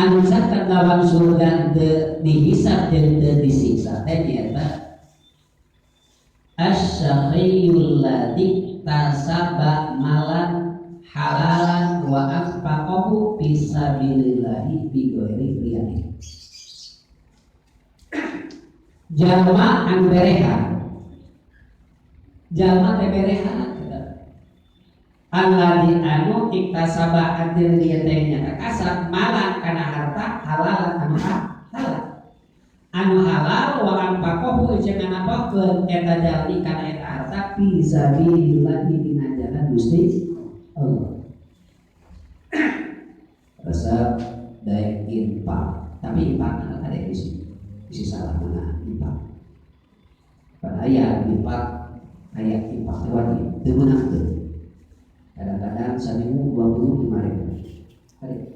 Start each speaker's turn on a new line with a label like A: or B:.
A: Anu caket lawang surga teu dihisab jeung teu disiksa teh nyaeta asy-syaqiyyul ladzi tasaba malan halalan wa anfaqahu fi sabilillahi bi ghairi riyain. Jalma anu berehat, jalma teh berehat alladzi anu iktasaba adil dia teh nya kasab malan kana harta halal anu halal, anu halal, wa anfaqahu jeung nganapakeun eta jalmi kana eta harta, fi sabilillah dina jalan Gusti Allah. Resep daek infak, tapi infak ada isi isi salah mana infak pada ayat infak, ayat infak wajib teu meunang teu. Kadang-kadang seminggu 25 ribu.